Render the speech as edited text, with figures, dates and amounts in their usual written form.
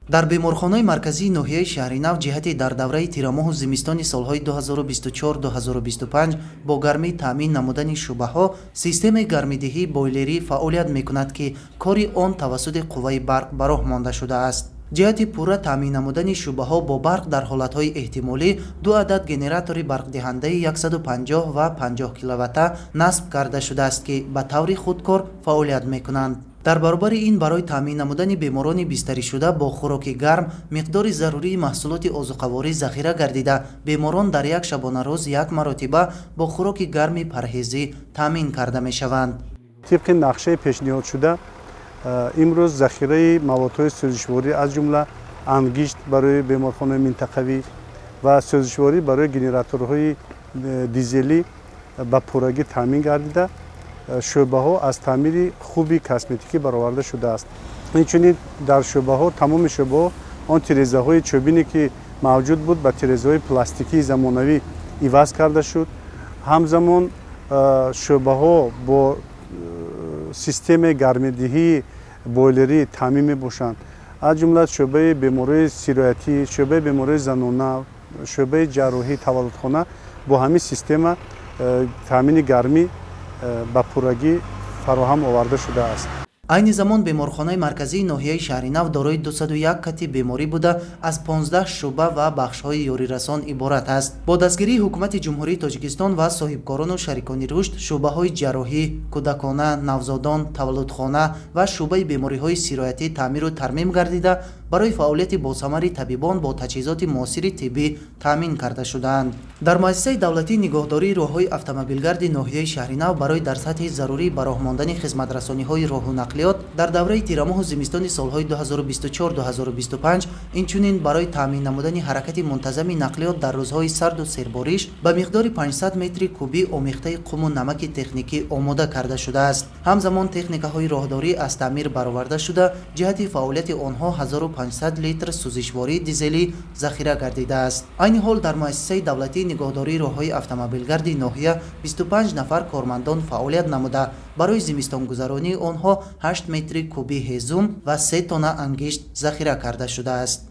Дар беморхонаи марказии ноҳияи Шаҳринав ҷиҳати дар давраи тирамоҳу зимистони солҳои 2024-2025 бо гармӣ таъмин намудани шӯъбаҳо системаи гармидиҳии бойлерӣ фаъолият мекунад, ки кори он тавассути қувваи барқ ба роҳ монда шудааст. Ҷиҳати пурра таъмин намудани шӯъбаҳо бо барқ дар ҳолатҳои эҳтимолӣ ду адад генератори барқдиҳандаи 150 ва 50 киловатта насб карда шудааст, ки ба таври худкор фаъолият мекунанд. Дар баробари ин, барои таъмин намудани беморони бистаришуда бо хӯроки гарм миқдори зарурии маҳсулоти озуқаворӣ захира гардида, беморон дар як шабонарӯз як маротиба бо хӯроки гарми парҳезӣ таъмин карда мешаванд. Тибқи нақшаи пешниҳодшуда, имрӯз захираи маводҳои сӯзишворӣ, аз ҷумла ангишт барои беморхонаи минтақавӣ ва сӯзишворӣ барои генераторҳои дизелӣ, ба пуррагӣ таъмин гардида, шӯъбаҳо аз таъмири хуби косметикӣ бароварда шудааст. Инчунин дар шӯъбаҳо, тамоми шӯъбаҳо, он тирезаҳои чӯбине, ки мавҷуд буд, ба тирезаҳои пластикии замонавӣ иваз карда шуд. Ҳамзамон шӯъбаҳо бо системаи гармидиҳии бойлерӣ таъмин мебошанд, аз ҷумла шӯъбаи бемориҳои сироятӣ, шӯъбаи бемориҳои занона, шӯъбаи ҷарроҳӣ, таваллудхона бо ҳамин система таъмини гармӣ ба пуррагӣ фароҳам оварда шудааст. Айни замон беморхонаи марказии ноҳияи Шаҳринав дорои 201 кати беморӣ буда, аз 15 шӯъба ва бахшҳои ёрирасон иборат аст. Бо дастгирии Ҳукумати Ҷумҳурии Тоҷикистон ва соҳибкорону шарикони рушд шӯъбаҳои ҷарроҳӣ, кӯдакона, навзодон, таваллудхона ва шӯъбаи бемориҳои сироятӣ таъмиру тармим гардида, барои фаъолияти босамари табибон бо таҷҳизоти муосири тиббӣ таъмин карда шудаанд. Дар муассисаи давлатии нигоҳдории роҳҳои автомобилгарди ноҳияи Шаҳринав барои дар сатҳи зарурӣ ба роҳ мондани хизматрасониҳои роҳу нақлиёт дар давраи тирамоҳу зимистони солҳои 2024-2025, инчунин барои таъмин намудани ҳаракати мунтазами нақлиёт дар рӯзҳои сарду сербориш ба миқдори 500 метри кубӣ омехтаи қуму намаки техникӣ омода карда шудааст. Ҳамзамон техникаҳои роҳдорӣ аз таъмир бароварда шуда, ҷиҳати фаъолияти онҳо 1500 литр сӯзишвории дизелӣ захира гардидааст. Айни ҳол дар муассисаи давлатии нигоҳдории роҳҳои автомобилгарди ноҳия 25 нафар кормандон фаъолият намуда, барои зимистонгузаронии онҳо 8 метри кубӣ ҳезум ва 3 тонна ангишт захира карда шудааст.